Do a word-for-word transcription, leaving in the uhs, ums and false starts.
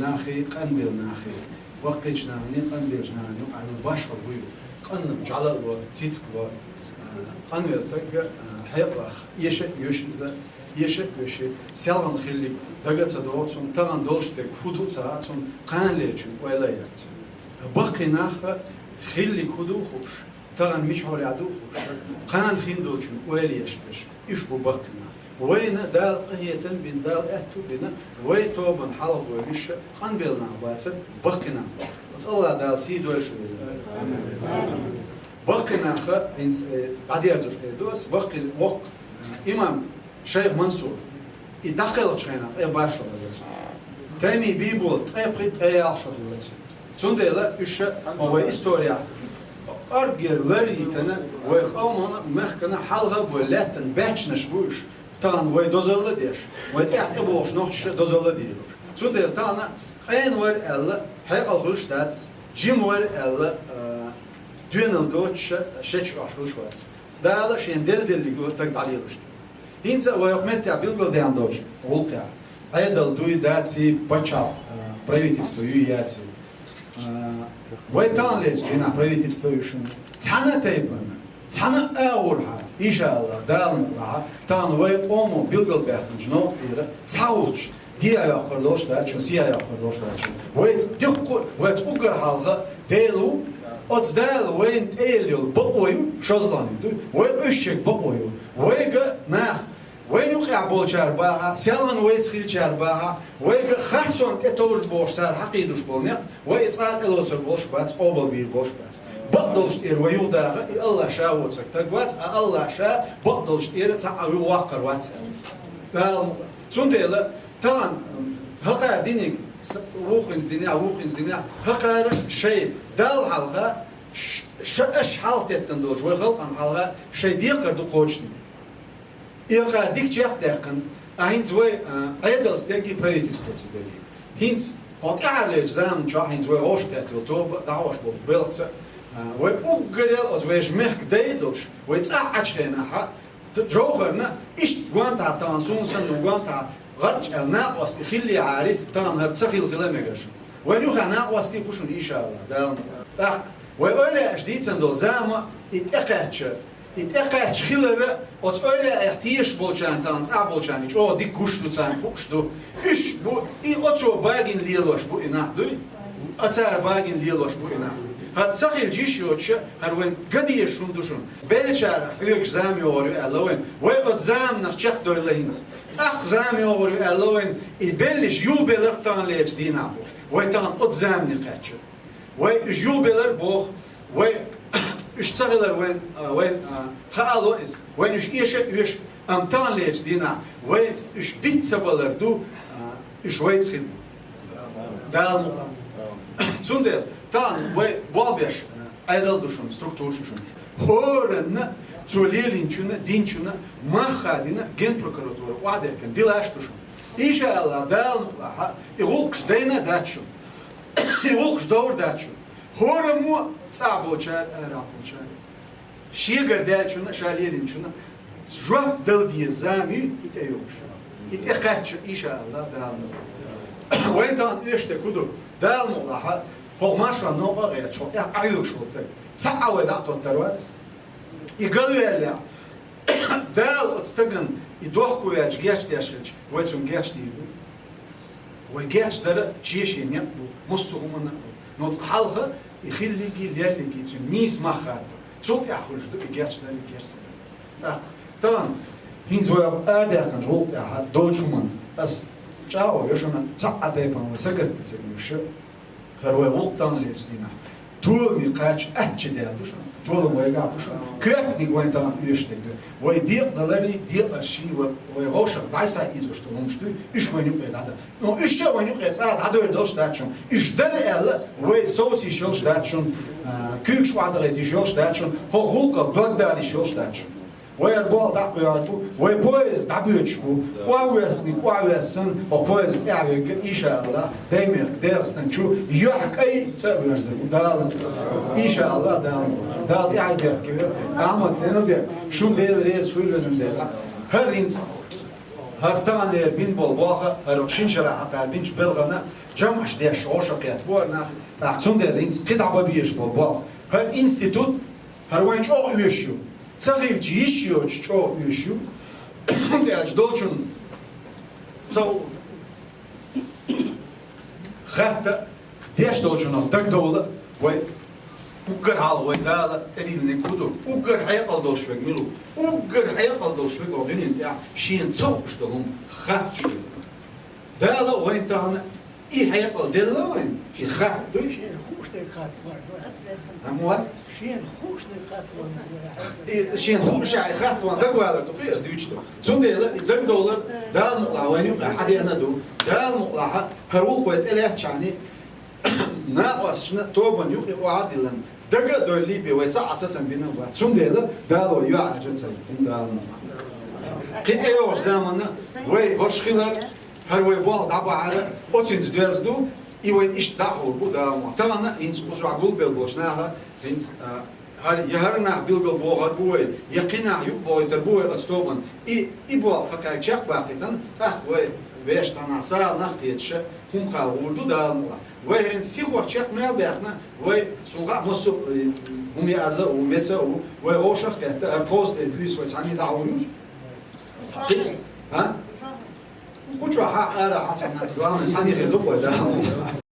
нахи, къанбелла нахи, баккхийчу нахана, къанбеллачу нахана юкъахь ю башхалла буй. Къанна жӀаьла а ло, цициг а ло, а, къанвелла стаг, а, хьекъалах эша а оьшу иза, эша а оьшу, селхана хилларг дага а ца догӀу цунна, тахана долуш дерг хӀун ду а ца хаьа цунна, кхана лелачун ойла а яц цуьнан. Баккхий нах хилларг хӀун ду а хууш, тахана мичахьолехь ду а хууш, кхана хин долчун ойла еш берш, уьш бу баккхий нах. Вайна Дала къинхетам а бина, Дала аьтто а бина, вай тобанна хьалха бовлуш къанбелла нах бацара, баккхий нах бу. Оцу АллахӀ Дала сий дойла шу веза. Баккхий нах хӀинца, э, дӀадерзош хир ду ас, баккхий воккха, э, имам Шайх Мансур, и дӀакхелхачу хенахь ткъе барх шо хилла цуьнан. Тайми Бийболат ткъе пхи, ткъе ялх шо хилла цуьнан. Цундела уьш ша вай историяхь кӀорггера лар а йитина, вай къомана а, мехкана а хьалха а бой лаьттина баьччанаш бу уьш. Тахана вай дозалла а деш, вай тӀаьхьа тӀебогӀучу нохчаша дозалла а дийр ду уьш. Цундела тахана къена вара аьлла, хьекъал хуьлуш дац, жима вара аьлла, а, доьналла доцуш, шечу Ӏаш хуьлуш вац. Дала шен делделлиг стаг дӀалелаш ду. ХӀинца а вай хӀокху меттехь билгалдаьхна долчу гӀуллакхехь, Ӏедал дуй, даций, пачхьалкх, а, правительство юй, яций. А, вай тахана лелачу дийнахь правительство ю шуна. Цхьана а тайпана, цхьана а агӀорхьа, иншааллахӀ, Дала мукъ лахь, тахана вай къомо билгалбаьхначу новкъа тӀера цхьа волчу дехьа йоккхур долуш дац шуна, сехьа йоккхур долуш дац шуна. Вайца дуккха, вайца уггар хьалха Дела ву, оцу Дала вайна тӀеелла йолу бакъо ю, шозлагӀниг ду, вай къуьйсучуьнга бакъо ю. Вайга нах, вайна юкъехь болчара бахахь, селхана вайца хиллачара бахахь, вайга харцонна тӀе товжа бохуш цара хьакхийдуш болу некъ, вай и цкъа а тӀелоцур болуш бац, къобалбийр болуш бац. Бакъдолчу тӀера вай юхадаха, и АллахӀ Ша воцург стаг вац, а АллахӀ Ша бакъдолчу тӀера цхьа а вуьйр воккхур вац аьлла. Дала мукъ лахь. Цундела тахана, м, хӀокхара диниг, с-, вукхуьнца динехь, вукхуьнца динехь, хӀокхара шайн Далла хьалха, ш-, ша аша хьалха теттина долчу вай халкъана хьалха шайн декхар ду кхочушдина. И хӀокхара дика чекхдаьккхина, а хӀинца вай, а, Ӏедалца дерг а, правительствоца дерг а. ХӀинца хӀокху тӀаьхьарлечу заманчохь хӀинца вай вовшахкхетта йолу тоба а, дӀахьош болчу белхаца а, вай уггар а оцу вешан мехкан дай а долуш, вай цӀахь Ӏачу хенахь а, Т-, Джовхарна иштта гонтахь тахана суна санна гонтахь гӀарчӀ аьлла накъост и хиллехьара, тахана хӀара ца хилла хила а мегар шуна. Вайн юххехь накъостий бу шуна, иншааллахӀ, Дала мукъ лахь. ТӀаккха вай эвлаяаша дийцина долу зама и тӀекхаьчча, и тӀекхаьчча хилар а оцу эвлаяэх тешаш болчарна, тахана цӀахь болчарна и чӀогӀа дика гуш ду, царна хууш ду. Уьш бу, и оцо багина лелош бу и нах дуй, а цара багина лелош бу и нах. ХӀара ца хилча йиш йоцуш, хӀара вайн ган дезаш хӀума ду шуна. Беллачара хьоьгуш зама йогӀур ю аьлла вайна. Вай оцу заманах чекхдойла хӀинца. ТӀаккха зама йогӀур ю аьлла вайна. И белларш юхабелар таханлерчу дийнахь бохуш. Вай тахана оцу замане кхаьчна. Вай уьш юхабелар боху. Вай уьш ца хилар вайн, а, вайн, а, хаало иза. Вайн уьш эша а оьшу, амма таханлерчу дийнахь вайца уьш биц ца балар ду, а, уьш вайца хир бу. Дала мукъ лахь. Цундела тахана вай болх беш, а, Ӏедал ду шуна, структураш ю шуна. ХӀоранна цо лелийначунна, динчунна, мах а дина, генпрокуратура охьадехкина дилаш ду шуна. ИншааллахӀ, Дала мукъ лахь, и гӀуллакхаш дайна а дац шуна. И гӀуллакхаш довр дац шуна. ХӀораммо цӀахь болчара, арахь болчара. Шегара даьллачунна, ша лелийначунна жоп дала деза зама ю и тӀейогӀуш. И тӀекхаьчча, иншааллахӀ, Дала мукъ лахь. Вайн тахана оьшуш дерг хӀун ду? Дала мукъ лахь, хӀокху маршонан новкъа а гӀерташ, хӀокху тӀехь къахьоьгуш волу стаг. Цхьа а вай дӀа а тоттар вац. И галваьллехь, Дала оцу стагана и дохко ваьлча гечдеш хилча, вай цунна гечдийр ду. Вай гечдар а шен-шен некъ бу, массо а хӀуманна а бу. Но цкъа хьалха и хиллиги, леллиги цуьнан нийса мах хадабо. Цул тӀаьхьа хуьлуш ду и гечдар а, и гечдар а. ТӀаккха тахана хӀинца вай арадаьккхинчу гӀуллакх тӀехь долчу хӀуманна ас чӀагӀо йо шуна, цхьа а тайпана вай сагатдан ца оьшу. ХӀара вай гӀуллакх таханлерчу дийнахь толаме кхача аттачу даьлла ду шуна, толам вайгахь бу шуна. Коьртаниг вайн тахана оьшуш дерг ду. Вай декъадаларий, декъашший, вай, вай вовшах дӀасаийзош долу хӀуманаш дуй, уьш вайн юкъе дӀадала. Ну, уьш а вайн юкъе цкъа а дӀадойр долуш дац шуна. Уьш дара аьлла, вай совца йиш йолуш дац шуна, а, куьйгаш охьадахийта йиш йолуш дац шуна, хӀокху гӀуллакхах догдала йиш йолуш дац шуна. Вай хӀара болх дӀакхоьхьур бу, вай поезд дӀабоьдуш бу. Охьавоьссиниг охьавоьссина, хӀокху поезд тӀаьхьавегга, иншааллахӀ, даймехкан ДегӀастан чу юьхькӀай цӀа а верзар ву Дала. ИншааллахӀ, Дала. Дала тӀаьхьа беркате вер, Ахьмад Денабек, шун Дела реза хуьлда везан Дела. ХӀара хӀинца, хӀара таханлера бина болу болх а, хӀара шина шарахь хьакхара бинчу белхана, ЖамӀаш деш, гӀо шо кхетта бу нах. ТӀаккха цундела хӀинца кхидӀа бан безаш бола болх. ХӀара институт, хӀара вайн чӀогӀа оьшуш ю. Ца хилча йиш йоцуш чӀогӀа оьшуш ю. ХӀунда аьлча долчун ца хатта деш долчунах дагадовла вай. Уггар хьалха вай Дала тӀедиллинарг хӀун ду? Уггар хьекъал долуш верг мила ву? Уггар хьекъал долуш верг оха дуьнен тӀехь шена ца хууш долу хӀума хатташ верг. Дала вайн тахана и хьекъал делла вайн, и хатта дуй. Шена хууш дерг хатта ван. Амма? Шена хууш дерг хатта ван. И шена хууш а и хатта ван дагавалар ду, кхи ас дуьйцу ду. Цундела и дагадовлар Дала мукъалахь вайн юкъахь хьадеана ду. Дала мукъалахь хӀара гӀуллакх вай тӀелаьцначарний, накъосташна тобанна юкъе охьадиллина, дага а дойллий бен вай цхьа а сацам бина а бац. Цундела Дала вай юьхьӀаьржа ца хӀиттина Дала мукъалахь. Кхин тӀейогӀучу заманна вай хӀорш хилар, хӀара вай болх дӀабахьара оцуьнца доьзна ду, и вай иштта дӀа а хьур бу Дала мукъалахь. Тахана хӀинца кхузахь гулбелла болчу наха хӀинца, а, хӀара, я хӀара нах билгал бохур бу вай, я кхин нах юкъабохуьйтур бу вай оцу тобанна. И, и болх хӀокхаьрга чекхбаккхийтина, тӀаккха вай вешан цхьанхьа сагӀанах а кхеташ, хӀума кхалла гӀур ду Дала мукъалахь. Вай хӀинца сихо чекх мел баьккхина, вай, суна хаьа, массо а, э, хӀума яаза а ву, меца а ву, вай вовшах а кхетта, хӀара кхоза тӀе буьйса вай цхьаьний дӀахьур ю. Кхин, а? Кху чохь а, ара хьан цхьаьна, главное, цхьаьний хир ду вай Дала мукъалахь.